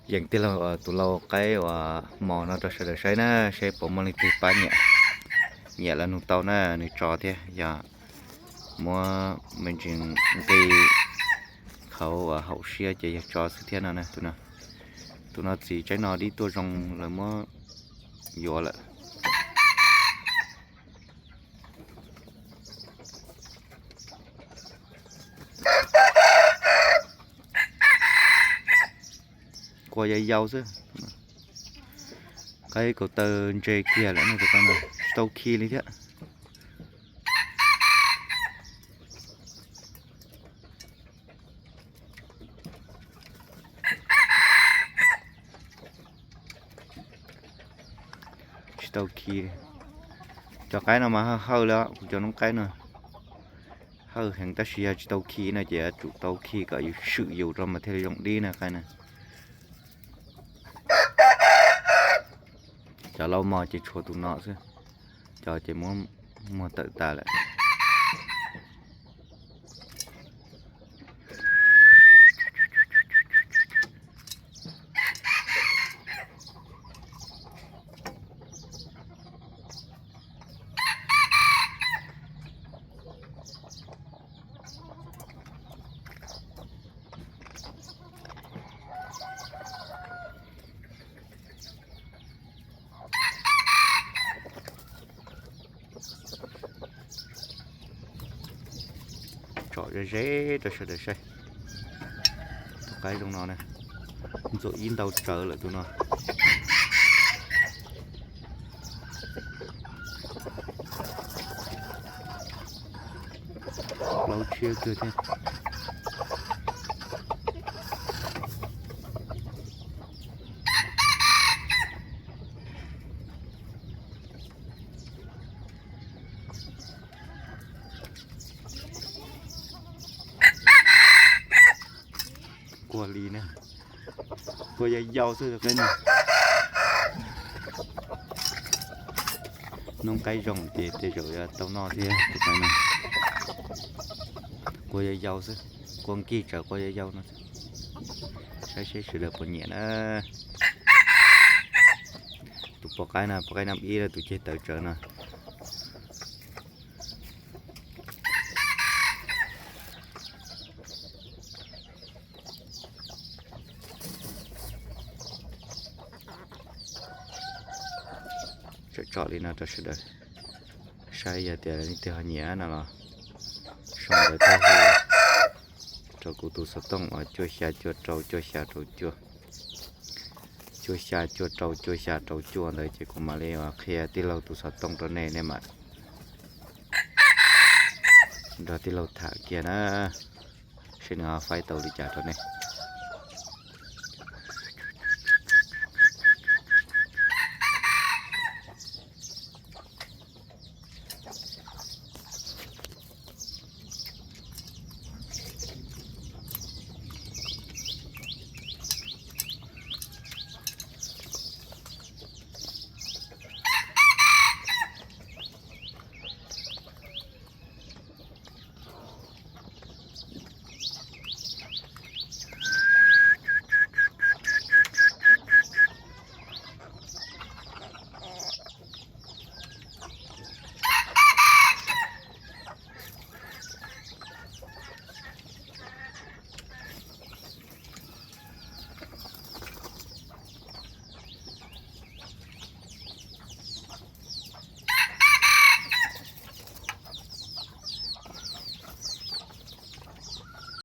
Yeem tij laug tus lau qaib uas mos no rau sawv daws saib na, saib puas muaj leej twg pab nyiam. Nyiam los nug tau na, nws tso thiab, yog muab me ntsis nqi khauv uas haum siab ces yog tso xwb thiab no na. Tus no txiv tsaib no dib tuaj zoo lawv muab yuav lawm. Kua yau yau xwb. Qaib kaum taw ntse kiag lawm no, tsis tau khi li thiab. Tsis tau khi. Cov qaib no mas hawj hawj li, kuv cov noob qaib no hawj heev, tab sis yog tsis tau khi no ces yuav tsum tau khi kom yus swm yus rau mas thiaj li zoo dib na qaib na. Cov lau mos ces tshuav tus no xwb, cov ces muab muag tawm tas lawm. Tsom ze ze rau sawv daws saib. Tus qaib zoo no na, ntxuam ib ntau tsawv lawm tus no. Plaub tshiab kawg thiab. Kua li na, kua yau yau xwb tus qaib no. Noob qaib zoo ces tej zaum yuav tau noj thiab tus qaib no. Kua yau yau xwb, kua nkig tsawv kua yau yau no. Saib seb sawv daws puas nyiam na. Tus poj qaib no, poj qaib nab ib, tus ceg tawv tsawv no. Tsom tsom li no rau sawv daws saib, yog tias leej twg ho nyiam no los sau ntawv thiab hu rau kuv tus xov tooj uas cuaj xya cuaj rau cuaj xya rau cuaj, cuaj xya cuaj rau cuaj xya rau cuaj ntawd ces kuv mam li qhia tij laug tus xov tooj rau nej, nej mam nrog tij laug tham kiag na, seb nws ho faib tau li cas rau nej.